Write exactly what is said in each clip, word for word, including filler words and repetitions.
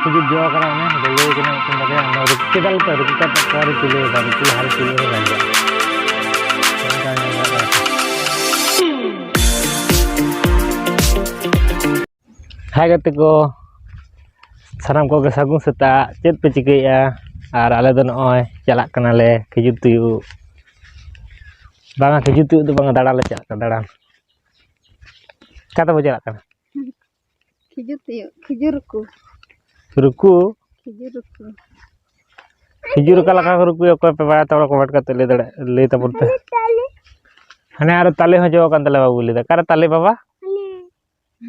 ᱠᱷᱤᱡᱩᱨ ᱡᱚ ᱠᱟᱱᱟ, ᱚᱱᱮ ᱵᱤᱞᱤ ᱠᱟᱱᱟ ᱢᱤᱫᱴᱮᱱ ᱵᱟᱨᱭᱟ, ᱚᱱᱟ ᱨᱩᱠᱩ ᱠᱮᱫᱟ ᱞᱮ ᱛᱚ, ᱨᱩᱠᱩ ᱠᱟᱛᱮ ᱯᱚᱨᱮ ᱛᱩᱞᱟᱹᱣ ᱮᱫᱟ, ᱨᱩᱠᱩ ᱞᱟᱦᱟ ᱨᱮ ᱛᱩᱞᱟᱹᱣ ᱦᱚᱸ ᱵᱟᱝ ᱜᱟᱱᱚᱜᱼᱟ᱾ ᱚᱱᱠᱟ ᱧᱮᱞ ᱵᱟᱲᱟ ᱠᱟᱛᱮ᱾ ᱦᱟᱭ ᱜᱟᱛᱮ ᱠᱚ, ᱥᱟᱱᱟᱢ ᱠᱚᱜᱮ ᱥᱟᱹᱜᱩᱱ ᱥᱮᱛᱟᱜ᱾ ᱪᱮᱫ ᱯᱮ ᱪᱤᱠᱟᱹᱭᱮᱫᱼᱟ? ᱟᱨ ᱟᱞᱮ ᱫᱚ ᱱᱚᱜᱼᱚᱭ ᱪᱟᱞᱟᱜ ᱠᱟᱱᱟᱞᱮ ᱠᱷᱤᱡᱩᱨ ᱛᱩᱭᱩ᱾ ᱵᱟᱝᱟ, ᱠᱷᱤᱡᱩᱨ ᱛᱩᱭᱩ ᱫᱚ ᱵᱟᱝᱟ, ᱫᱟᱬᱟᱱ ᱞᱮ ᱪᱟᱞᱟᱜ ᱠᱟᱱᱟ, ᱫᱟᱬᱟᱱ᱾ ᱚᱠᱟ ᱛᱮᱵᱚ ᱪᱟᱞᱟᱜ ᱠᱟᱱᱟ? ᱠᱷᱤᱡᱩᱨ ᱛᱩᱭᱩ, ᱠᱷᱤᱡᱩᱨ ᱨᱩᱠᱩ᱾ ᱨᱩᱠᱩ? ᱠᱷᱤᱡᱩᱨ ᱨᱩᱠᱩ᱾ ᱠᱷᱤᱡᱩᱨ ᱚᱠᱟ ᱞᱮᱠᱟ ᱠᱚ ᱨᱩᱠᱩᱭᱟ, ᱚᱠᱚᱭ ᱯᱮ ᱵᱟᱲᱟᱭᱟ, ᱛᱚ comment ᱠᱟᱛᱮ ᱞᱟᱹᱭ ᱫᱟᱲᱮᱭᱟᱜ, ᱞᱟᱹᱭ ᱛᱟᱵᱚᱱ ᱯᱮ᱾ ᱦᱟᱱᱮ ᱛᱟᱞᱮ᱾ ᱦᱟᱱᱮ ᱟᱨᱚ ᱛᱟᱞᱮ ᱦᱚᱸ ᱡᱚ ᱟᱠᱟᱱ ᱛᱟᱞᱮ ᱵᱟᱵᱩ ᱞᱟᱹᱭ ᱫᱟ᱾ ᱚᱠᱟᱨᱮ ᱛᱟᱞᱮ ᱵᱟᱵᱟ? ᱦᱟᱱᱮ᱾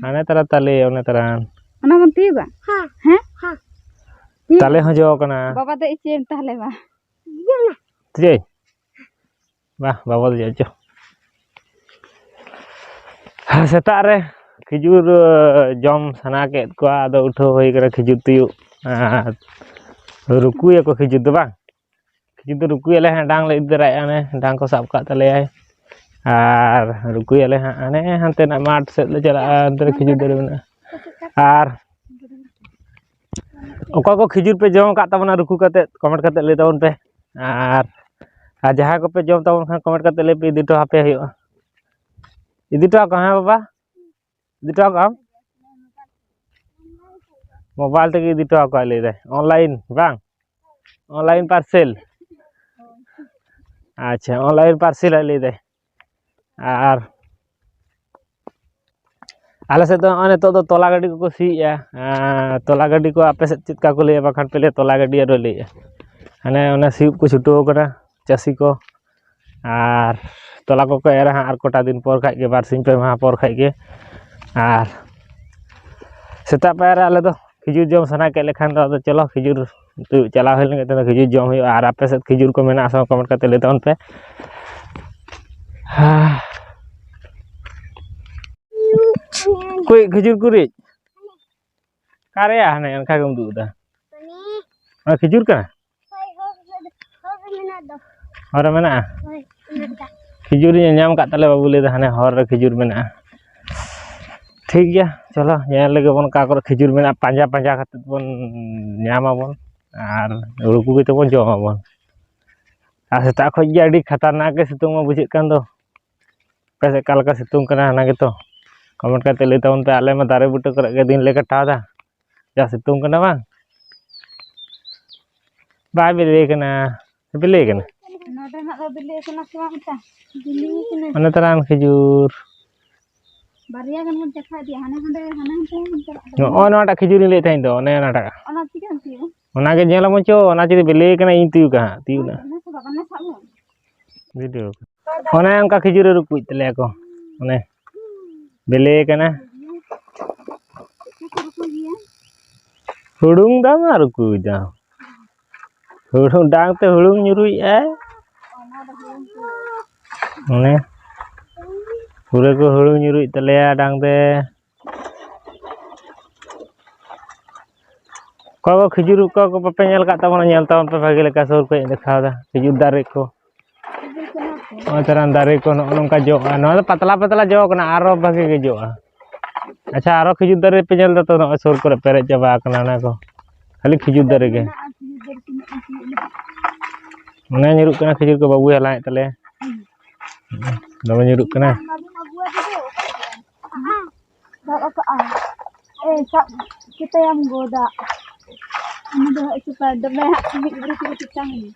ᱦᱟᱱᱮ ᱛᱟᱨᱟ ᱛᱟᱞᱮ, ᱚᱱᱮ ᱛᱟᱨᱟ᱾ ᱚᱱᱟ ᱵᱚᱱ ᱛᱤᱭᱩᱜᱟ? ᱦᱮᱸ᱾ ᱦᱮᱸ? ᱦᱮᱸ᱾ ᱛᱤᱭᱩᱜ᱾ ᱛᱟᱞᱮ ᱦᱚᱸ ᱡᱚ ᱟᱠᱟᱱᱟ᱾ ᱵᱟᱵᱟ ᱫᱚ ᱤᱪᱟᱹᱭᱮᱢ ᱛᱟᱦᱞᱮ ᱢᱟ᱾ ᱪᱮᱫ? ᱵᱟᱦ, ᱵᱟᱵᱟ ᱫᱚ ᱪᱮᱫ ᱪᱚ᱾ ᱥᱮᱛᱟᱜ ᱨᱮ ᱠᱷᱤᱡᱩᱨ, ᱮ, ᱡᱚᱢ ᱥᱟᱱᱟ ᱠᱮᱫ ᱠᱚᱣᱟ, ᱟᱫᱚ ᱩᱴᱷᱟᱹᱣ ᱦᱩᱭ ᱠᱟᱱᱟ ᱠᱷᱤᱡᱩᱨ ᱛᱤᱭᱳᱜ᱾ ᱟᱨ ᱨᱩᱠᱩᱭᱟᱠᱚ ᱠᱷᱤᱡᱩᱨ ᱫᱚ ᱵᱟᱝ? ᱠᱷᱤᱡᱩᱨ ᱫᱚ ᱨᱩᱠᱩᱭᱟᱞᱮ ᱦᱟᱸᱜ, ᱰᱟᱝ ᱞᱮ ᱤᱫᱤ ᱛᱚᱨᱟᱭᱮᱫᱼᱟ, ᱚᱱᱮ ᱰᱟᱝ ᱠᱚ ᱥᱟᱵ ᱠᱟᱜ ᱛᱟᱞᱮᱭᱟᱭ᱾ ᱟᱨ ᱨᱩᱠᱩᱭᱟᱞᱮ ᱦᱟᱸᱜ, ᱦᱟᱱᱮ ᱦᱟᱱᱛᱮᱱᱟᱜ ᱢᱟᱴᱷ ᱥᱮᱫ ᱞᱮ ᱪᱟᱞᱟᱜᱼᱟ, ᱚᱱᱛᱮ ᱨᱮ ᱠᱷᱤᱡᱩᱨ ᱫᱟᱨᱮ ᱢᱮᱱᱟᱜᱼᱟ᱾ ᱟᱨ ᱚᱠᱚᱭ ᱠᱚ ᱠᱷᱤᱡᱩᱨ ᱯᱮ ᱡᱚᱢ ᱟᱠᱟᱫ ᱛᱟᱵᱚᱱᱟ ᱨᱩᱠᱩ ᱠᱟᱛᱮᱫ, comment ᱠᱟᱛᱮᱫ ᱞᱟᱹᱭ ᱛᱟᱵᱚᱱ ᱯᱮ᱾ ᱟᱨ, ᱟᱨ ᱡᱟᱦᱟᱸᱭ ᱠᱚᱯᱮ ᱡᱚᱢ ᱛᱟᱵᱚᱱ ᱠᱷᱟᱱ, comment ᱠᱟᱛᱮᱫ ᱞᱟᱹᱭ ᱯᱮ, ᱤᱫᱤ ᱦᱚᱴᱚ ᱟᱯᱮ ᱦᱩᱭᱩᱜᱼᱟ᱾ ᱤᱫᱤ ᱦᱚᱴᱚ ᱟᱠᱚ, ᱦᱮᱸ ᱵᱟᱵᱟ? ᱤᱫᱤ ᱦᱚᱴᱚ ᱟᱠᱚ ᱟᱢ? Mobile ᱛᱮᱜᱮ ᱤᱫᱤ ᱦᱚᱴᱚ ᱟᱠᱚᱣᱟ ᱞᱟᱹᱭ ᱫᱟᱭ, online ᱵᱟᱝ? Online parcel᱾ ᱟᱪᱪᱷᱟ, online parcel ᱟᱭ ᱞᱟᱹᱭ ᱫᱟᱭ᱾ ᱟᱨ ᱟᱞᱮ ᱥᱮᱫ ᱫᱚ ᱱᱚᱜᱼᱚᱭ ᱱᱤᱛᱚᱜ ᱫᱚ ᱛᱚᱞᱟ ᱜᱟᱹᱰᱤ ᱠᱚᱠᱚ ᱥᱤᱭᱮᱜᱼᱟ᱾ ᱟᱨ ᱛᱚᱞᱟ ᱜᱟᱹᱰᱤ ᱠᱚ ᱟᱯᱮ ᱥᱮᱫ ᱪᱮᱫ ᱞᱮᱠᱟ ᱠᱚ ᱞᱟᱹᱭᱟ? ᱵᱟᱠᱷᱟᱱ ᱯᱮ ᱞᱟᱹᱭᱟ ᱛᱚᱞᱟ ᱜᱟᱹᱰᱤ ᱟᱨᱚ ᱞᱟᱹᱭᱮᱜᱼᱟ᱾ ᱦᱟᱱᱮ ᱚᱱᱟ ᱥᱤᱭᱳᱜ ᱠᱚ ᱪᱷᱩᱴᱟᱹᱣ ᱠᱟᱱᱟ ᱪᱟᱹᱥᱤ ᱠᱚ᱾ ᱟᱨ ᱛᱚᱞᱟ ᱠᱚᱠᱚ ᱮᱨᱟ ᱦᱟᱸᱜ ᱟᱨ ᱠᱚᱴᱟ ᱫᱤᱱ ᱯᱚᱨ ᱠᱷᱟᱡ ᱜᱮ, ᱵᱟᱨ ᱥᱤᱧ ᱯᱮ ᱢᱟᱦᱟ ᱯᱚᱨ ᱠᱷᱟᱡ ᱜᱮ᱾ ᱟᱨ ᱥᱮᱛᱟᱜ ᱯᱟᱭᱟᱨ ᱨᱮ ᱟᱞᱮ ᱫᱚ ᱠᱷᱤᱡᱩᱨ ᱡᱚᱢ ᱥᱟᱱᱟ ᱠᱮᱫ ᱞᱮᱠᱷᱟᱱ ᱫᱚ ᱟᱫᱚ ᱪᱚᱞᱚ ᱠᱷᱤᱡᱩᱨ ᱪᱟᱞᱟᱣ ᱦᱩᱭ ᱞᱮᱱ ᱜᱮ ᱛᱟᱦᱮᱸ ᱫᱚ ᱠᱷᱤᱡᱩᱨ ᱡᱚᱢ ᱦᱩᱭᱩᱜᱼᱟ᱾ ᱟᱨ ᱟᱯᱮ ᱥᱮᱫ ᱠᱷᱤᱡᱩᱨ ᱠᱚ ᱢᱮᱱᱟᱜᱼᱟ ᱥᱮ ᱵᱟᱝ, comment ᱠᱟᱛᱮ ᱞᱟᱹᱭ ᱛᱟᱵᱚᱱ ᱯᱮ᱾ ᱦᱮᱸ᱾ ᱠᱩᱭ ᱠᱷᱤᱡᱩᱨ ᱠᱩᱲᱤᱡ? ᱚᱠᱟᱨᱮᱭᱟ? ᱦᱟᱱᱮ ᱚᱱᱠᱟ ᱜᱮᱢ ᱩᱫᱩᱜ ᱮᱫᱟ᱾ ᱚᱱᱟ ᱠᱷᱤᱡᱩᱨ ᱠᱟᱱᱟ? ᱦᱳᱭ, ᱦᱳᱭ, ᱦᱳᱭ, ᱦᱳᱭ, ᱢᱮᱱᱟᱜ ᱫᱚ᱾ ᱦᱚᱨ ᱨᱮ ᱢᱮᱱᱟᱜᱼᱟ? ᱦᱳᱭ, ᱢᱮᱱᱟᱜ ᱫᱚ᱾ ᱠᱷᱤᱡᱩᱨ ᱤᱧ ᱧᱟᱢ ᱟᱠᱟᱫ ᱛᱟᱞᱮ ᱵᱟᱹᱵᱩ ᱞᱟᱹᱭ ᱫᱟ, ᱦᱟᱱᱮ ᱦᱚᱨ ᱨᱮ ᱠᱷᱤᱡᱩᱨ ᱢᱮᱱᱟᱜᱼᱟ᱾ ᱴᱷᱤᱠ ᱜᱮᱭᱟ, ᱪᱚᱞᱚ ᱧᱮᱞ ᱞᱮᱜᱮ ᱵᱚᱱ ᱚᱠᱟ ᱠᱚᱨᱮ ᱠᱷᱤᱡᱩᱨ ᱢᱮᱱᱟᱜᱼᱟ, ᱯᱟᱸᱡᱟ ᱯᱟᱸᱡᱟ ᱠᱟᱛᱮ ᱵᱚᱱ ᱧᱟᱢᱟᱵᱚᱱ ᱟᱨ ᱦᱩᱲᱩ ᱠᱚᱜᱮ ᱛᱮᱵᱚᱱ ᱡᱚᱢᱟᱵᱚᱱ᱾ ᱟᱨ ᱥᱮᱛᱟᱜ ᱠᱷᱚᱱ ᱜᱮ ᱟᱹᱰᱤ ᱠᱷᱟᱛᱟᱨᱱᱟᱠ ᱜᱮ ᱥᱤᱛᱩᱝ ᱢᱟ ᱵᱩᱡᱷᱟᱹᱜ ᱠᱟᱱ ᱫᱚ᱾ ᱟᱯᱮ ᱥᱮᱫ ᱚᱠᱟ ᱞᱮᱠᱟ ᱥᱤᱛᱩᱝ ᱠᱟᱱᱟ ᱚᱱᱟ ᱜᱮᱛᱚ comment ᱠᱟᱛᱮ ᱞᱟᱹᱭ ᱛᱟᱵᱚᱱ ᱯᱮ᱾ ᱟᱞᱮ ᱢᱟ ᱫᱟᱨᱮ ᱵᱩᱴᱟᱹ ᱠᱚᱨᱮ ᱜᱮ ᱫᱤᱱ ᱞᱮ ᱠᱟᱴᱟᱣ ᱮᱫᱟ, ᱡᱟ ᱥᱤᱛᱩᱝ ᱠᱟᱱᱟ ᱵᱟᱝ᱾ ᱵᱟᱭ ᱵᱤᱞᱤ ᱠᱟᱱᱟ, ᱵᱤᱞᱤ ᱠᱟᱱᱟ᱾ ᱱᱚᱰᱮᱱᱟᱜ ᱫᱚ ᱵᱤᱞᱤ ᱠᱟᱱᱟ ᱥᱮ ᱵᱟᱝ ᱢᱤᱫᱴᱟᱝ? ᱵᱤᱞᱤ ᱠᱟᱱᱟ᱾ ᱚᱱᱮ ᱛᱟᱨᱟᱢ ᱠᱷᱤᱡᱩᱨ᱾ ᱵᱟᱨᱭᱟ ᱜᱟᱱ ᱵᱚᱱ ᱪᱟᱠᱷᱟ ᱤᱫᱤᱭᱟ, ᱦᱟᱱᱮ ᱦᱟᱸᱰᱮ, ᱦᱟᱱᱮ ᱦᱟᱱᱛᱮ ᱵᱚᱱ ᱪᱟᱞᱟᱜ ᱠᱟᱱᱟ᱾ ᱱᱚᱜᱼᱚᱭ ᱱᱚᱣᱟᱴᱟᱜ ᱠᱷᱤᱡᱩᱨᱤᱧ ᱞᱟᱹᱭᱮᱫ ᱛᱟᱦᱮᱸᱫ ᱫᱚ, ᱚᱱᱮ ᱚᱱᱟᱴᱟᱜ᱾ ᱚᱱᱟ ᱪᱤᱠᱟᱹᱢ ᱛᱤᱭᱳᱜᱟ? ᱚᱱᱟᱜᱮ ᱧᱮᱞ ᱟᱵᱚᱱ ᱪᱚ, ᱚᱱᱟ ᱡᱩᱫᱤ ᱵᱤᱞᱤ ᱠᱟᱱᱟ ᱤᱧ ᱛᱤᱭᱳᱜᱟ ᱦᱟᱸᱜ, ᱛᱤᱭᱳᱜ ᱱᱟ᱾ ᱚᱱᱟ ᱥᱟᱵ ᱢᱮ᱾ ᱵᱷᱤᱰᱤᱭᱳ᱾ ᱚᱱᱮ ᱚᱱᱠᱟ ᱠᱷᱤᱡᱩᱨ ᱮ ᱨᱩᱠᱩᱡ ᱛᱟᱞᱮᱭᱟ ᱠᱚ, ᱚᱱᱮ ᱵᱤᱞᱤ ᱠᱟᱱᱟ᱾ ᱦᱩᱲᱩᱝ ᱫᱟᱢ ᱟᱨ ᱨᱩᱠᱩᱭ ᱫᱟᱢ᱾ ᱦᱩᱲᱩᱝ ᱰᱟᱝ ᱛᱮ ᱦᱩᱲᱩᱝ ᱧᱩᱨᱩᱭᱮᱫᱼᱟᱭ᱾ ᱚᱱᱮ ᱯᱩᱨᱟᱹ ᱠᱚ ᱦᱩᱲᱩᱝ ᱧᱩᱨᱩᱭᱮᱫ ᱛᱟᱞᱮᱭᱟ ᱰᱟᱝ ᱛᱮ᱾ ᱚᱠᱚᱭ ᱠᱚ ᱠᱷᱤᱡᱩᱨ, ᱚᱠᱚᱭ ᱠᱚ ᱵᱟᱯᱮ ᱧᱮᱞ ᱟᱠᱟᱫ ᱛᱟᱵᱚᱱᱟ, ᱧᱮᱞ ᱛᱟᱵᱚᱱ ᱯᱮ, ᱵᱷᱟᱜᱮ ᱞᱮᱠᱟ ᱥᱩᱨ ᱠᱷᱚᱱ ᱤᱧ ᱫᱮᱠᱷᱟᱣ ᱮᱫᱟ ᱠᱷᱤᱡᱩᱨ ᱫᱟᱨᱮ ᱠᱚ᱾ ᱱᱚᱜᱼᱚᱭ ᱛᱟᱨᱟᱱ ᱫᱟᱨᱮ ᱠᱚ ᱱᱚᱜᱼᱚ ᱱᱚᱝᱠᱟ ᱡᱚᱜᱼᱟ᱾ ᱱᱚᱣᱟ ᱫᱚ ᱯᱟᱛᱞᱟ ᱯᱟᱛᱞᱟ ᱡᱚ ᱠᱟᱱᱟ, ᱟᱨᱚ ᱵᱷᱟᱜᱮ ᱜᱮ ᱡᱚᱜᱼᱟ᱾ ᱟᱪᱪᱷᱟ, ᱟᱨᱚ ᱠᱷᱤᱡᱩᱨ ᱫᱟᱨᱮ ᱯᱮ ᱧᱮᱞ ᱮᱫᱟ ᱛᱚ, ᱱᱚᱜᱼᱚᱭ ᱥᱩᱨ ᱠᱚᱨᱮ ᱯᱮᱨᱮᱡ ᱪᱟᱵᱟ ᱟᱠᱟᱱᱟ ᱚᱱᱟ ᱠᱚ, ᱠᱷᱟᱹᱞᱤ ᱠᱷᱤᱡᱩᱨ ᱫᱟᱨᱮ ᱜᱮ᱾ ᱚᱱᱮ ᱧᱩᱨᱩᱜ ᱠᱟᱱᱟ ᱠᱷᱤᱡᱩᱨ ᱠᱚ, ᱵᱟᱹᱵᱩᱭ ᱦᱟᱞᱟᱝ ᱮᱫ ᱛᱟᱞᱮᱭᱟ᱾ ᱫᱚᱢᱮ ᱧᱩᱨᱩᱜ ᱠᱟᱱᱟ᱾ ᱥᱟᱵ ᱟᱠᱟᱜᱼᱟ᱾ ᱮᱭ, ᱥᱟᱵ ᱠᱮᱛᱟᱭᱟᱢ ᱜᱚ ᱫᱟᱜ᱾ ᱩᱱᱤ ᱫᱚ ᱦᱟᱸᱜ ᱪᱚᱯᱟ ᱫᱚᱢᱮ ᱦᱟᱸᱜ ᱢᱤᱫ ᱜᱷᱟᱹᱲᱤ ᱛᱮᱜᱮ ᱛᱮᱛᱟᱝ ᱮᱱᱟ᱾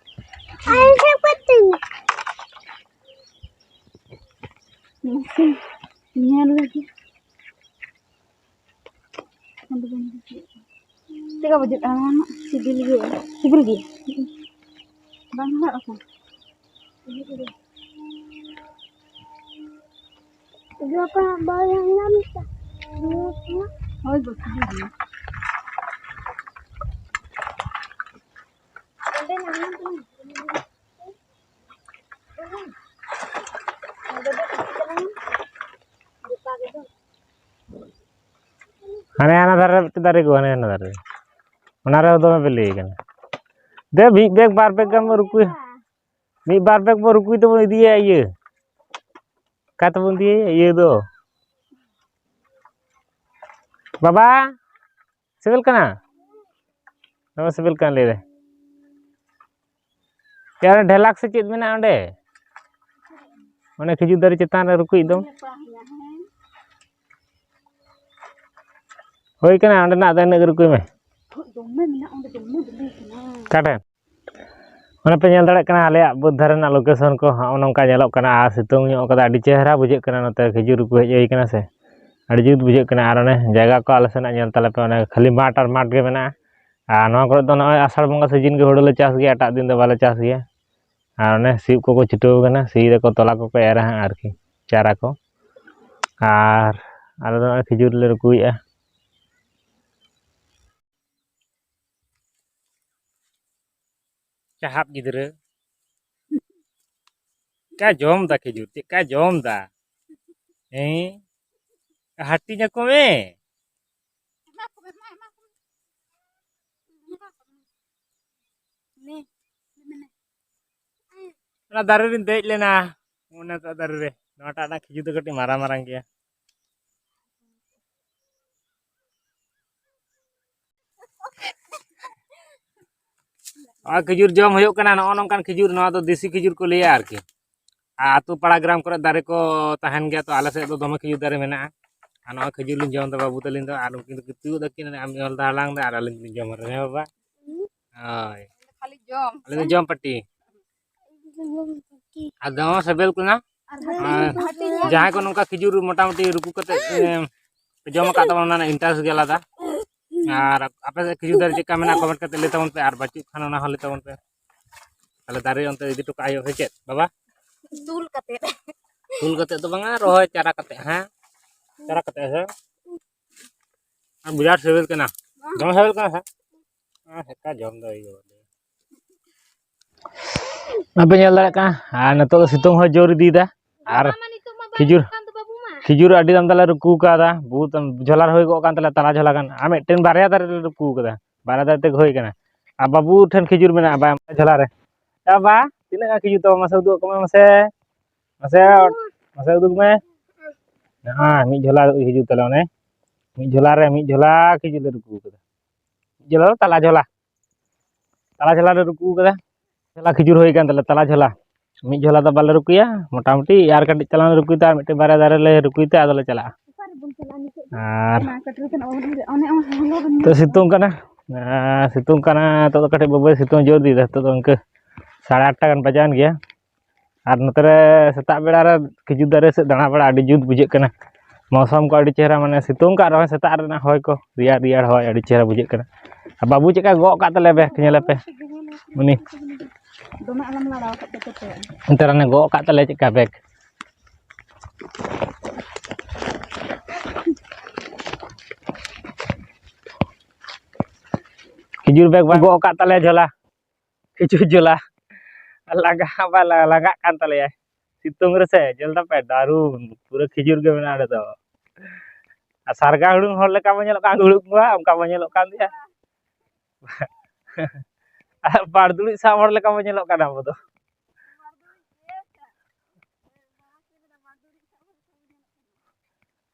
ᱟᱭ, ᱥᱟᱵ ᱠᱟᱹᱛᱤᱧ᱾ ᱧᱮᱞ ᱞᱟᱹᱜᱤᱫ᱾ ᱟᱫᱚ ᱵᱟᱹᱧ ᱵᱩᱡᱷᱟᱹᱣᱮᱫ ᱠᱟᱱᱟ᱾ ᱪᱮᱫ ᱞᱮᱠᱟ ᱵᱩᱡᱷᱟᱹᱜ ᱠᱟᱱᱟ ᱱᱚᱣᱟ ᱨᱮᱱᱟᱜ? ᱥᱤᱵᱤᱞ ᱜᱮ᱾ ᱥᱤᱵᱤᱞ ᱜᱮ? ᱵᱟᱝ ᱦᱟᱲᱦᱟᱫ ᱟᱠᱟᱱᱟ᱾ ᱡᱚᱯᱟ ᱵᱟᱭ ᱧᱟᱢ ᱠᱮᱫᱟ᱾ ᱦᱳᱭ ᱜᱚ, ᱥᱤᱵᱤᱞ ᱜᱮᱭᱟ᱾ ᱚᱸᱰᱮ ᱧᱟᱢ ᱠᱟᱱᱟ᱾ ᱦᱟᱱᱮ ᱦᱟᱱᱟ ᱫᱷᱟᱨᱮ ᱨᱮ ᱢᱤᱫᱴᱮᱱ ᱫᱟᱨᱮ ᱠᱚ, ᱦᱟᱱᱮ ᱦᱟᱱᱟ ᱫᱟᱨᱮ ᱨᱮ᱾ ᱚᱱᱟ ᱨᱮᱦᱚᱸ ᱫᱚᱢᱮ ᱵᱤᱞᱤ ᱠᱟᱱᱟ᱾ ᱫᱮ, ᱢᱤᱫ ᱵᱮᱜᱽ ᱵᱟᱨ ᱵᱮᱜᱽ ᱜᱟᱱ ᱵᱚᱱ ᱨᱩᱠᱩᱭᱟ᱾ ᱢᱤᱫ ᱵᱟᱨ ᱵᱮᱜᱽ ᱵᱚᱱ ᱨᱩᱠᱩᱭ ᱛᱮᱵᱚᱱ ᱤᱫᱤᱭᱟ ᱤᱭᱟᱹ᱾ ᱚᱠᱟ ᱛᱮᱵᱚᱱ ᱤᱫᱤᱭᱟ ᱤᱭᱟᱹ ᱫᱚ? ᱵᱟᱵᱟ, ᱥᱤᱵᱤᱞ ᱠᱟᱱᱟ? ᱫᱚᱢᱮ ᱥᱤᱵᱤᱞ ᱠᱟᱱᱟ ᱞᱟᱹᱭ ᱫᱟᱭ᱾ ᱭᱟ, ᱚᱱᱟ ᱰᱷᱮᱞᱟᱠ ᱥᱮ ᱪᱮᱫ ᱢᱮᱱᱟᱜᱼᱟ ᱚᱸᱰᱮ? ᱚᱱᱮ ᱠᱷᱤᱡᱩᱨ ᱫᱟᱨᱮ ᱪᱮᱛᱟᱱ ᱨᱮ ᱨᱩᱠᱩᱭᱤᱡ ᱫᱚ᱾ ᱦᱩᱭ ᱠᱟᱱᱟ, ᱚᱸᱰᱮᱱᱟᱜ ᱫᱚ ᱤᱱᱟᱹᱜ ᱜᱮ ᱨᱩᱠᱩᱭ ᱢᱮ᱾ ᱫᱚᱢᱮ ᱢᱮᱱᱟᱜᱼᱟ ᱚᱸᱰᱮ, ᱫᱚᱢᱮ ᱵᱤᱞᱤ ᱠᱟᱱᱟ᱾ ᱚᱠᱟ ᱴᱷᱮᱱ? ᱚᱱᱮ ᱯᱮ ᱧᱮᱞ ᱫᱟᱲᱮᱭᱟᱜ ᱠᱟᱱᱟ, ᱟᱞᱮᱭᱟᱜ ᱵᱟᱹᱫᱽ ᱫᱷᱟᱨᱮ ᱨᱮᱱᱟᱜ location ᱠᱚ ᱦᱚᱸᱜᱼᱚ ᱱᱚᱝᱠᱟ ᱧᱮᱞᱚᱜ ᱠᱟᱱᱟ ᱟᱨ ᱥᱤᱛᱩᱝ ᱧᱚᱜ ᱠᱟᱫᱟ, ᱟᱹᱰᱤ ᱪᱮᱦᱨᱟ ᱵᱩᱡᱷᱟᱹᱜ ᱠᱟᱱᱟ᱾ ᱱᱚᱛᱮ ᱠᱷᱤᱡᱩᱨ ᱨᱩᱠᱩ ᱦᱮᱡ ᱦᱩᱭ ᱠᱟᱱᱟ ᱥᱮ, ᱟᱹᱰᱤ ᱡᱩᱛ ᱵᱩᱡᱷᱟᱹᱜ ᱠᱟᱱᱟ᱾ ᱟᱨ ᱚᱱᱮ ᱡᱟᱭᱜᱟ ᱠᱚ ᱟᱞᱮ ᱥᱮᱱᱟᱜ ᱧᱮᱞ ᱛᱟᱞᱮ ᱯᱮ, ᱚᱱᱮ ᱠᱷᱟᱹᱞᱤ ᱢᱟᱴᱷ ᱟᱨ ᱢᱟᱴᱷ ᱜᱮ ᱢᱮᱱᱟᱜᱼᱟ᱾ ᱟᱨ ᱱᱚᱣᱟ ᱠᱚᱨᱮ ᱫᱚ ᱱᱚᱜᱼᱚᱭ ᱟᱥᱟᱲ ᱵᱚᱸᱜᱟ season ᱜᱮ ᱦᱩᱲᱩ ᱞᱮ ᱪᱟᱥ ᱜᱮᱭᱟ, ᱮᱴᱟᱜ ᱫᱤᱱ ᱫᱚ ᱵᱟᱞᱮ ᱪᱟᱥ ᱜᱮᱭᱟ᱾ ᱟᱨ ᱚᱱᱮ ᱥᱤᱭᱳᱜ ᱠᱚᱠᱚ ᱪᱷᱩᱴᱟᱹᱣ ᱠᱟᱱᱟ, ᱥᱤᱭ ᱫᱟᱠᱚ, ᱛᱚᱞᱟ ᱠᱚᱠᱚ ᱮᱨᱟ ᱦᱟᱸᱜ ᱟᱨᱠᱤ, ᱪᱟᱨᱟ ᱠᱚ᱾ ᱟᱨ ᱟᱞᱮ ᱫᱚ ᱱᱚᱜᱼᱚᱭ ᱠᱷᱤᱡᱩᱨ ᱞᱮ ᱨᱩᱠᱩᱭᱮᱫᱼᱟ᱾ ᱪᱟᱦᱟᱵ ᱜᱤᱫᱽᱨᱟᱹ᱾ ᱪᱮᱫ ᱠᱟ ᱡᱚᱢ ᱫᱟ ᱠᱷᱤᱡᱩᱨ, ᱪᱮᱫ ᱠᱟ ᱡᱚᱢ ᱫᱟ? ᱦᱮᱸ? ᱦᱟᱹᱴᱤᱧ ᱟᱠᱚ ᱢᱮ᱾ ᱚᱱᱟ ᱫᱟᱨᱮ ᱨᱤᱧ ᱫᱮᱡ ᱞᱮᱱᱟ, ᱚᱱᱟᱴᱟᱜ ᱫᱟᱨᱮ ᱨᱮ᱾ ᱱᱚᱣᱟᱴᱟᱜ ᱨᱮᱱᱟᱜ ᱠᱷᱤᱡᱩᱨ ᱫᱚ ᱠᱟᱹᱴᱤᱡ ᱢᱟᱨᱟᱝ ᱢᱟᱨᱟᱝ ᱜᱮᱭᱟ᱾ ᱱᱚᱣᱟ ᱠᱷᱤᱡᱩᱨ ᱡᱚᱢ ᱦᱩᱭᱩᱜ ᱠᱟᱱᱟ, ᱱᱚᱜᱼᱚ ᱱᱚᱝᱠᱟᱱ ᱠᱷᱤᱡᱩᱨ, ᱱᱚᱣᱟ ᱫᱚ ᱫᱮᱥᱤ ᱠᱷᱤᱡᱩᱨ ᱠᱚ ᱞᱟᱹᱭᱟ ᱟᱨᱠᱤ᱾ ᱟᱨ ᱟᱹᱛᱩ ᱯᱟᱲᱟ ᱜᱨᱟᱢ ᱠᱚᱨᱮ ᱫᱟᱨᱮ ᱠᱚ ᱛᱟᱦᱮᱱ ᱜᱮᱭᱟ, ᱛᱚ ᱟᱞᱮ ᱥᱮᱫ ᱫᱚ ᱫᱚᱢᱮ ᱠᱷᱤᱡᱩᱨ ᱫᱟᱨᱮ ᱢᱮᱱᱟᱜᱼᱟ᱾ ᱟᱨ ᱱᱚᱣᱟ ᱠᱷᱤᱡᱩᱨ ᱞᱤᱧ ᱡᱚᱢ ᱮᱫᱟ ᱵᱟᱹᱵᱩ ᱛᱟᱹᱞᱤᱧ ᱫᱚ, ᱟᱨ ᱩᱱᱠᱤᱱ ᱫᱚᱠᱤᱱ ᱛᱤᱭᱳᱜ ᱫᱟᱹᱠᱤᱱ, ᱟᱢ ᱧᱮᱞ ᱫᱟ ᱦᱟᱞᱟᱝ ᱫᱟ, ᱟᱨ ᱟᱹᱞᱤᱧ ᱫᱚᱞᱤᱧ ᱡᱚᱢ ᱨᱮ, ᱦᱮᱸ ᱵᱟᱵᱟ? ᱦᱳᱭ᱾ ᱠᱷᱟᱹᱞᱤ ᱡᱚᱢ᱾ ᱟᱞᱮ ᱫᱚ ᱡᱚᱢ ᱯᱟᱹᱴᱤ᱾ ᱟᱨ ᱫᱚᱢᱮ ᱥᱤᱵᱤᱞ ᱠᱟᱱᱟ᱾ ᱟᱨ ᱟᱨ ᱡᱟᱦᱟᱸᱭ ᱠᱚ ᱱᱚᱝᱠᱟ ᱠᱷᱤᱡᱩᱨ ᱢᱚᱴᱟᱢᱩᱴᱤ ᱨᱩᱠᱩ ᱠᱟᱛᱮ, ᱮ, ᱯᱮ ᱡᱚᱢ ᱟᱠᱟᱫ ᱛᱟᱵᱚᱱᱟ, ᱚᱱᱟ ᱨᱮᱱᱟᱜ interest ᱜᱮ ᱟᱞᱟᱫᱟ᱾ ᱟᱨ ᱟᱯᱮ ᱥᱮᱫ ᱠᱷᱤᱡᱩᱨ ᱫᱟᱨᱮ ᱪᱮᱫ ᱞᱮᱠᱟ ᱢᱮᱱᱟᱜᱼᱟ, comment ᱠᱟᱛᱮ ᱞᱟᱹᱭ ᱛᱟᱵᱚᱱ ᱯᱮ, ᱟᱨ ᱵᱟᱹᱪᱩᱜ ᱠᱷᱟᱱ ᱚᱱᱟ ᱦᱚᱸ ᱞᱟᱹᱭ ᱛᱟᱵᱚᱱ ᱯᱮ᱾ ᱛᱟᱦᱞᱮ ᱫᱟᱨᱮ ᱚᱱᱛᱮ ᱤᱫᱤ ᱦᱚᱴᱚ ᱠᱟᱜ ᱦᱩᱭᱩᱜᱼᱟ ᱥᱮ ᱪᱮᱫ, ᱵᱟᱵᱟ? ᱛᱩᱞ ᱠᱟᱛᱮ᱾ ᱛᱩᱞ ᱠᱟᱛᱮ ᱫᱚ ᱵᱟᱝᱟ, ᱨᱚᱦᱚᱭ ᱪᱟᱨᱟ ᱠᱟᱛᱮ, ᱦᱮᱸ? ᱪᱟᱨᱟ ᱠᱟᱛᱮ, ᱦᱮᱸ? ᱟᱨ ᱵᱤᱨᱟᱴ ᱥᱤᱵᱤᱞ ᱠᱟᱱᱟ᱾ ᱫᱚᱢᱮ ᱥᱤᱵᱤᱞ ᱠᱟᱱᱟ ᱥᱮ? ᱦᱮᱸ, ᱦᱮᱸ, ᱡᱚᱢ ᱫᱚ ᱦᱩᱭᱩᱜᱼᱟ᱾ ᱵᱟᱯᱮ ᱧᱮᱞ ᱫᱟᱲᱮᱭᱟᱜ ᱠᱟᱱᱟ, ᱟᱨ ᱱᱤᱛᱚᱜ ᱫᱚ ᱥᱤᱛᱩᱝ ᱦᱚᱸ ᱡᱳᱨ ᱤᱫᱤᱭᱮᱫᱟ᱾ ᱟᱨ ᱵᱟᱵᱟ ᱢᱟ ᱱᱤᱛᱚᱜ ᱢᱟ ᱵᱟᱭ ᱠᱷᱤᱡᱩᱨ, ᱦᱩᱭᱩᱜ ᱠᱟᱱ ᱫᱚ ᱵᱟᱹᱵᱩ ᱢᱟ᱾ ᱠᱷᱤᱡᱩᱨ ᱟᱹᱰᱤ ᱟᱢᱫᱟ ᱞᱮ ᱨᱩᱠᱩ ᱠᱟᱣᱫᱟ, ᱵᱚᱦᱩᱛ ᱡᱷᱚᱞᱟ ᱨᱮ ᱦᱩᱭ ᱠᱚᱜ ᱠᱟᱱ ᱛᱟᱞᱮᱭᱟ, ᱛᱟᱞᱟ ᱡᱷᱚᱞᱟ ᱜᱟᱱ, ᱟᱨ ᱢᱤᱫᱴᱮᱱ ᱵᱟᱨᱭᱟ ᱫᱟᱨᱮ ᱞᱮ ᱨᱩᱠᱩ ᱠᱟᱫᱟ, ᱵᱟᱨᱭᱟ ᱫᱟᱨᱮ ᱛᱮᱜᱮ ᱦᱩᱭ ᱠᱟᱱᱟ᱾ ᱟᱨ ᱵᱟᱹᱵᱩ ᱴᱷᱮᱱ ᱠᱷᱤᱡᱩᱨ ᱢᱮᱱᱟᱜᱼᱟ, ᱵᱟᱭ ᱡᱷᱚᱞᱟ ᱨᱮ᱾ ᱵᱟᱵᱟ, ᱛᱤᱱᱟᱹᱜ ᱜᱟᱱ ᱠᱷᱤᱡᱩᱨ ᱛᱟᱢᱟ, ᱢᱟᱥᱮ ᱩᱫᱩᱜ ᱟᱠᱚ ᱢᱮ ᱢᱟᱥᱮ, ᱢᱟᱥᱮ, ᱢᱟᱥᱮ ᱩᱫᱩᱜ ᱢᱮ᱾ ᱦᱮᱸ, ᱢᱤᱫ ᱡᱷᱚᱞᱟ ᱠᱷᱤᱡᱩᱨ ᱛᱟᱞᱮ ᱚᱱᱮ᱾ ᱢᱤᱫ ᱡᱷᱚᱞᱟ ᱨᱮ ᱢᱤᱫ ᱡᱷᱚᱞᱟ ᱠᱷᱤᱡᱩᱨ ᱞᱮ ᱨᱩᱠᱩ ᱠᱟᱫᱟ᱾ ᱢᱤᱫ ᱡᱷᱚᱞᱟ ᱫᱚ ᱛᱟᱞᱟ ᱡᱷᱚᱞᱟ, ᱛᱟᱞᱟ ᱡᱷᱚᱞᱟ ᱞᱮ ᱨᱩᱠᱩ ᱠᱟᱫᱟ᱾ ᱡᱷᱚᱞᱟ ᱠᱷᱤᱡᱩᱨ ᱦᱩᱭ ᱠᱟᱱ ᱛᱟᱞᱮ, ᱛᱟᱞᱟ ᱡᱷᱚᱞᱟ᱾ ᱢᱤᱫ ᱡᱷᱚᱞᱟ ᱫᱚ ᱵᱟᱞᱮ ᱨᱩᱠᱩᱭᱟ, ᱢᱚᱴᱟᱢᱩᱴᱤ ᱟᱨ ᱠᱟᱹᱴᱤᱡ ᱛᱟᱞᱟᱝ ᱞᱮ ᱨᱩᱠᱩᱭ ᱛᱮ, ᱟᱨ ᱢᱤᱫᱴᱮᱱ ᱵᱟᱨᱭᱟ ᱫᱟᱨᱮ ᱞᱮ ᱨᱩᱠᱩᱭ ᱛᱮ ᱟᱫᱚ ᱞᱮ ᱪᱟᱞᱟᱜᱼᱟ᱾ ᱟᱨ ᱛᱚ ᱥᱤᱛᱩᱝ ᱠᱟᱱᱟ, ᱟᱨ ᱥᱤᱛᱩᱝ ᱠᱟᱱᱟ, ᱱᱤᱛᱚᱜ ᱫᱚ ᱠᱟᱹᱴᱤᱡ ᱵᱟᱹᱵᱩᱭ ᱥᱤᱛᱩᱝ ᱡᱳᱨ ᱤᱫᱤᱭᱮᱫᱟ᱾ ᱱᱤᱛᱚᱜ ᱫᱚ ᱤᱱᱠᱟᱹ ᱥᱟᱲᱮ ᱟᱴᱴᱟ ᱜᱟᱱ ᱵᱟᱡᱟᱣᱮᱱ ᱜᱮᱭᱟ᱾ ᱟᱨ ᱱᱚᱛᱮ ᱨᱮ ᱥᱮᱛᱟᱜ ᱵᱮᱲᱟ ᱨᱮ ᱠᱷᱤᱡᱩᱨ ᱫᱟᱨᱮ ᱥᱮᱫ ᱫᱟᱬᱟ ᱵᱟᱲᱟ ᱟᱹᱰᱤ ᱡᱩᱛ ᱵᱩᱡᱷᱟᱹᱜ ᱠᱟᱱᱟ᱾ ᱢᱳᱥᱚᱢ ᱠᱚ ᱟᱹᱰᱤ ᱪᱮᱦᱨᱟ, ᱢᱟᱱᱮ ᱥᱤᱛᱩᱝ ᱠᱟᱜ ᱨᱮᱦᱚᱸ ᱥᱮᱛᱟᱜ ᱨᱮᱱᱟᱜ ᱦᱚᱭ ᱠᱚ, ᱨᱮᱭᱟᱲ ᱨᱮᱭᱟᱲ ᱦᱚᱭ, ᱟᱹᱰᱤ ᱪᱮᱦᱨᱟ ᱵᱩᱡᱷᱟᱹᱜ ᱠᱟᱱᱟ᱾ ᱟᱨ ᱵᱟᱹᱵᱩ ᱪᱮᱫᱠᱟ ᱜᱚᱜ ᱠᱟᱜ ᱛᱟᱞᱮᱭᱟ ᱵᱮᱜᱽ, ᱧᱮᱞᱮᱯᱮ ᱩᱱᱤ᱾ ᱫᱚᱢᱮ ᱟᱞᱚᱢ ᱞᱟᱲᱟᱣ ᱠᱟᱜ ᱛᱮ ᱪᱟᱯᱮᱜᱼᱟ᱾ ᱚᱱᱛᱮ ᱨᱮ ᱚᱱᱮ ᱜᱚᱜ ᱠᱟᱜ ᱛᱟᱞᱮᱭᱟ ᱪᱮᱫᱠᱟ ᱵᱮᱜᱽ᱾ ᱠᱷᱤᱡᱩᱨ ᱵᱮᱜᱽ ᱵᱟᱝ ᱜᱚᱜ ᱠᱟᱜ ᱛᱟᱞᱮᱭᱟ ᱡᱷᱚᱞᱟ᱾ ᱠᱷᱤᱡᱩᱨ ᱡᱷᱚᱞᱟ᱾ ᱞᱟᱸᱜᱟ ᱦᱚᱸ ᱵᱟᱭ ᱞᱟᱸᱜᱟᱜ ᱠᱟᱱ ᱛᱟᱞᱮᱭᱟ᱾ ᱥᱤᱛᱩᱝ ᱨᱮᱥᱮ ᱧᱮᱞ ᱛᱟᱯᱮ ᱫᱟᱨᱩᱱ ᱯᱩᱨᱟᱹ ᱠᱷᱤᱡᱩᱨ ᱜᱮ ᱢᱮᱱᱟᱜᱼᱟ ᱚᱸᱰᱮ ᱫᱚ᱾ ᱟᱨ ᱥᱟᱨᱜᱟ ᱦᱩᱲᱩᱝ ᱦᱚᱲ ᱞᱮᱠᱟ ᱵᱚᱱ ᱧᱮᱞᱚᱜ ᱠᱟᱱ, ᱫᱩᱲᱩᱵ ᱠᱚᱣᱟ ᱚᱱᱠᱟ ᱵᱚᱱ ᱧᱮᱞᱚᱜ ᱠᱟᱱ ᱜᱮᱭᱟ᱾ ᱟᱨ ᱵᱟᱲᱫᱩᱲᱤ ᱥᱟᱵ ᱦᱚᱲ ᱞᱮᱠᱟ ᱵᱚᱱ ᱧᱮᱞᱚᱜ ᱠᱟᱱᱟ ᱟᱵᱚ ᱫᱚ᱾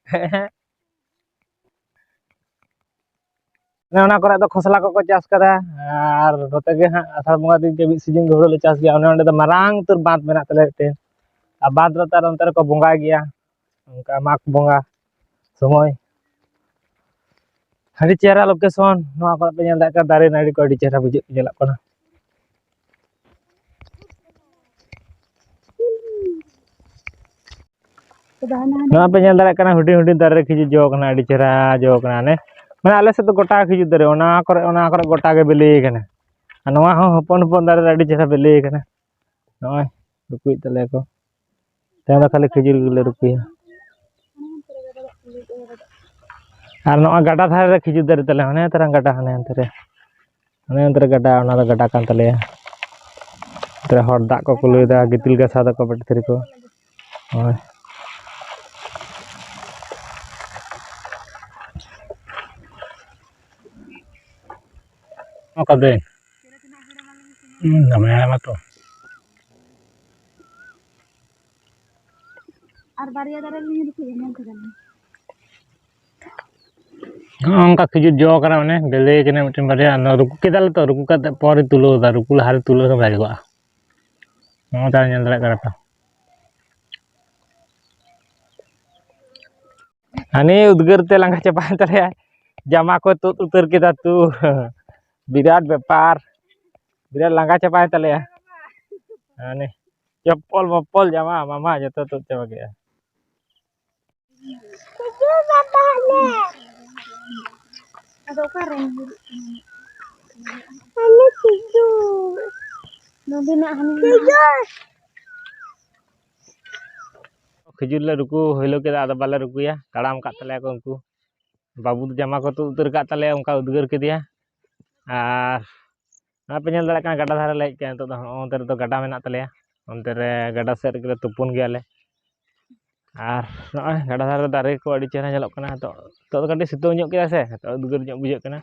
ᱦᱮᱸ, ᱦᱮᱸ᱾ ᱚᱱᱮ ᱚᱱᱟ ᱠᱚᱨᱮ ᱫᱚ ᱠᱷᱚᱥᱞᱟ ᱠᱚᱠᱚ ᱪᱟᱥ ᱠᱟᱫᱟ᱾ ᱟᱨ ᱱᱚᱛᱮ ᱜᱮ ᱦᱟᱸᱜ ᱟᱥᱟᱲ ᱵᱚᱸᱜᱟ ᱫᱤᱱ ᱜᱮ ᱢᱤᱫ ᱥᱤᱡᱤᱱ ᱜᱮ ᱦᱩᱲᱩ ᱞᱮ ᱪᱟᱥ ᱜᱮᱭᱟ᱾ ᱚᱱᱮ ᱚᱸᱰᱮ ᱫᱚ ᱢᱟᱨᱟᱝ ᱩᱛᱟᱹᱨ ᱵᱟᱸᱫᱽ ᱢᱮᱱᱟᱜ ᱛᱟᱞᱮᱭᱟ ᱢᱤᱫᱴᱮᱱ᱾ ᱟᱨ ᱵᱟᱸᱫᱽ ᱨᱮ ᱛᱟᱨ ᱚᱱᱛᱮ ᱨᱮᱠᱚ ᱵᱚᱸᱜᱟᱭ ᱜᱮᱭᱟ, ᱚᱱᱠᱟ ᱢᱟᱜᱽ ᱵᱚᱸᱜᱟ ᱥᱚᱢᱚᱭ᱾ ᱟᱹᱰᱤ ᱪᱮᱦᱨᱟ ᱞᱳᱠᱮᱥᱚᱱ᱾ ᱱᱚᱣᱟ ᱠᱚᱨᱮ ᱯᱮ ᱧᱮᱞ ᱫᱟᱲᱮᱭᱟᱜ ᱠᱟᱱᱟ, ᱫᱟᱨᱮ ᱱᱟᱹᱲᱤ ᱠᱚ ᱟᱹᱰᱤ ᱪᱮᱦᱨᱟ ᱵᱩᱡᱷᱟᱹᱜ ᱧᱮᱞᱚᱜ ᱠᱟᱱᱟ᱾ ᱱᱚᱣᱟ ᱯᱮ ᱧᱮᱞ ᱫᱟᱲᱮᱭᱟᱜ ᱠᱟᱱᱟ, ᱦᱩᱰᱤᱧ ᱦᱩᱰᱤᱧ ᱫᱟᱨᱮ ᱨᱮ ᱠᱷᱤᱡᱩᱨ ᱡᱚ ᱠᱟᱱᱟ, ᱟᱹᱰᱤ ᱪᱮᱦᱨᱟ ᱡᱚ ᱠᱟᱱᱟ᱾ ᱦᱟᱱᱮ, ᱢᱟᱱᱮ, ᱟᱞᱮ ᱥᱮᱫ ᱫᱚ ᱜᱚᱴᱟ ᱠᱷᱤᱡᱩᱨ ᱫᱟᱨᱮ, ᱚᱱᱟ ᱠᱚᱨᱮ, ᱚᱱᱟ ᱠᱚᱨᱮ ᱜᱚᱴᱟ ᱜᱮ ᱵᱤᱞᱤ ᱠᱟᱱᱟ᱾ ᱟᱨ ᱱᱚᱣᱟ ᱦᱚᱸ ᱦᱚᱯᱚᱱ ᱦᱚᱯᱚᱱ ᱫᱟᱨᱮ ᱨᱮ ᱟᱹᱰᱤ ᱪᱮᱦᱨᱟ ᱵᱤᱞᱤ ᱠᱟᱱᱟ᱾ ᱱᱚᱜᱼᱚᱭ ᱨᱩᱠᱩᱭᱮᱫ ᱛᱟᱞᱮᱭᱟ ᱠᱚ᱾ ᱛᱮᱦᱮᱧ ᱫᱚ ᱠᱷᱟᱹᱞᱤ ᱠᱷᱤᱡᱩᱨ ᱜᱮᱞᱮ ᱨᱩᱠᱩᱭᱟ᱾ ᱟᱨ ᱱᱚᱜᱼᱚᱭ ᱜᱟᱰᱟ ᱫᱷᱟᱨᱮ ᱨᱮ ᱠᱷᱤᱡᱩᱨ ᱫᱟᱨᱮ ᱛᱟᱞᱮ, ᱦᱟᱱᱮ ᱛᱟᱨᱟ ᱜᱟᱰᱟ, ᱦᱟᱱᱮ ᱦᱟᱱᱛᱮ ᱨᱮ, ᱦᱟᱱᱮ ᱦᱟᱱᱛᱮ ᱨᱮ ᱜᱟᱰᱟ, ᱚᱱᱟ ᱫᱚ ᱜᱟᱰᱟ ᱠᱟᱱ ᱛᱟᱞᱮᱭᱟ᱾ ᱚᱱᱛᱮ ᱨᱮ ᱦᱚᱲ ᱫᱟᱜ ᱠᱚᱠᱚ ᱞᱩᱭᱫᱟ, ᱜᱤᱛᱤᱞ ᱜᱟᱥᱟᱣ ᱫᱟᱠᱚ ᱵᱟᱹᱴᱤ ᱛᱷᱟᱹᱨᱤ ᱠᱚ᱾ ᱦᱳᱭ᱾ ᱚᱠᱟ ᱫᱤᱱ? ᱦᱩᱸ, ᱫᱚᱢᱮ ᱦᱮᱲᱮᱢᱟ ᱛᱚ᱾ ᱟᱨ ᱵᱟᱨᱭᱟ ᱫᱟᱨᱮ ᱞᱤᱧ ᱨᱩᱠᱩᱭᱟ, ᱧᱮᱞ ᱠᱮᱫᱟ ᱞᱤᱧ᱾ ᱱᱚᱜᱼᱚ ᱱᱚᱝᱠᱟ ᱠᱷᱤᱡᱩᱨ ᱡᱚ ᱠᱟᱱᱟ, ᱚᱱᱮ ᱵᱮᱞᱮ ᱠᱟᱱᱟ ᱢᱤᱫᱴᱮᱱ ᱵᱟᱨᱭᱟ᱾ ᱟᱫᱚ ᱨᱩᱠᱩ ᱠᱮᱫᱟᱞᱮ ᱛᱚ, ᱨᱩᱠᱩ ᱠᱟᱛᱮ ᱯᱚᱨᱮ ᱛᱩᱞᱟᱹᱣ ᱮᱫᱟ, ᱨᱩᱠᱩ ᱞᱟᱦᱟᱨᱮ ᱛᱩᱞᱟᱹᱣ ᱞᱮᱠᱷᱟᱱ ᱵᱷᱟᱜᱮ ᱠᱚᱜᱼᱟ᱾ ᱱᱚᱜᱼᱚᱭ ᱛᱟᱦᱞᱮ ᱧᱮᱞ ᱫᱟᱲᱮᱭᱟᱜ ᱠᱟᱱᱟ ᱯᱮ᱾ ᱦᱟᱱᱮ ᱩᱫᱽᱜᱟᱹᱨ ᱛᱮ ᱞᱟᱸᱜᱟ ᱪᱟᱵᱟᱭᱮᱱ ᱛᱟᱞᱮᱭᱟ, ᱡᱟᱢᱟ ᱠᱚ ᱛᱩᱫ ᱩᱛᱟᱹᱨ ᱠᱮᱫᱟ ᱛᱩ᱾ ᱵᱤᱨᱟᱴ ᱵᱮᱯᱟᱨ, ᱵᱤᱨᱟᱴ ᱞᱟᱸᱜᱟ ᱪᱟᱵᱟᱭᱮᱱ ᱛᱟᱞᱮᱭᱟ᱾ ᱦᱟᱱᱮ ᱪᱚᱯᱯᱚᱞ ᱢᱚᱯᱯᱚᱞ ᱡᱟᱢᱟ ᱢᱟᱢᱟ ᱡᱚᱛᱚ ᱛᱩᱫ ᱪᱟᱵᱟ ᱠᱮᱫᱟ᱾ ᱟᱫᱚ ᱚᱠᱟᱨᱮᱢ ᱦᱩᱭᱩᱜ ᱠᱟᱱᱟ? ᱱᱚᱰᱮᱱᱟᱜ ᱦᱟᱱᱮ ᱠᱷᱤᱡᱩᱨ ᱞᱮ ᱨᱩᱠᱩ ᱦᱤᱞᱟᱹᱣ ᱠᱮᱫᱟ, ᱟᱫᱚ ᱵᱟᱞᱮ ᱨᱩᱠᱩᱭᱟ, ᱛᱟᱲᱟᱢ ᱠᱟᱫ ᱛᱟᱞᱮᱭᱟ ᱠᱚ ᱩᱱᱠᱩ᱾ ᱵᱟᱹᱵᱩ ᱫᱚ ᱡᱟᱢᱟ ᱠᱚ ᱛᱩᱫ ᱩᱛᱟᱹᱨ ᱠᱟᱫ ᱛᱟᱞᱮᱭᱟ, ᱚᱱᱠᱟ ᱩᱫᱽᱜᱟᱹᱨ ᱠᱮᱫᱮᱭᱟ᱾ ᱟᱨ ᱱᱚᱣᱟ ᱯᱮ ᱧᱮᱞ ᱫᱟᱲᱮᱭᱟᱜ ᱠᱟᱱᱟ, ᱜᱟᱰᱟ ᱫᱷᱟᱨᱮ ᱞᱮ ᱦᱮᱡ ᱠᱟᱱᱟ ᱱᱤᱛᱚᱜ ᱫᱚ᱾ ᱱᱚᱜᱼᱚ ᱱᱚᱱᱛᱮ ᱨᱮᱫᱚ ᱜᱟᱰᱟ ᱢᱮᱱᱟᱜ ᱛᱟᱞᱮᱭᱟ, ᱚᱱᱛᱮ ᱨᱮ ᱜᱟᱰᱟ ᱥᱮᱫ ᱨᱮᱜᱮ ᱞᱮ ᱛᱩᱯᱩᱱ ᱜᱮᱭᱟᱞᱮ᱾ ᱟᱨ ᱱᱚᱜᱼᱚᱭ ᱜᱟᱰᱟ ᱫᱷᱟᱨᱮ ᱨᱮ ᱫᱟᱨᱮ ᱠᱚ ᱟᱹᱰᱤ ᱪᱮᱦᱨᱟ ᱧᱮᱞᱚᱜ ᱠᱟᱱᱟ᱾ ᱱᱤᱛᱚᱜ, ᱱᱤᱛᱚᱜ ᱫᱚ ᱠᱟᱹᱴᱤᱡ ᱥᱤᱛᱩᱝ ᱧᱚᱜ ᱠᱮᱫᱟ ᱥᱮ, ᱱᱤᱛᱚᱜ ᱩᱫᱽᱜᱟᱹᱨ ᱧᱚᱜ ᱵᱩᱡᱷᱟᱹᱜ ᱠᱟᱱᱟ᱾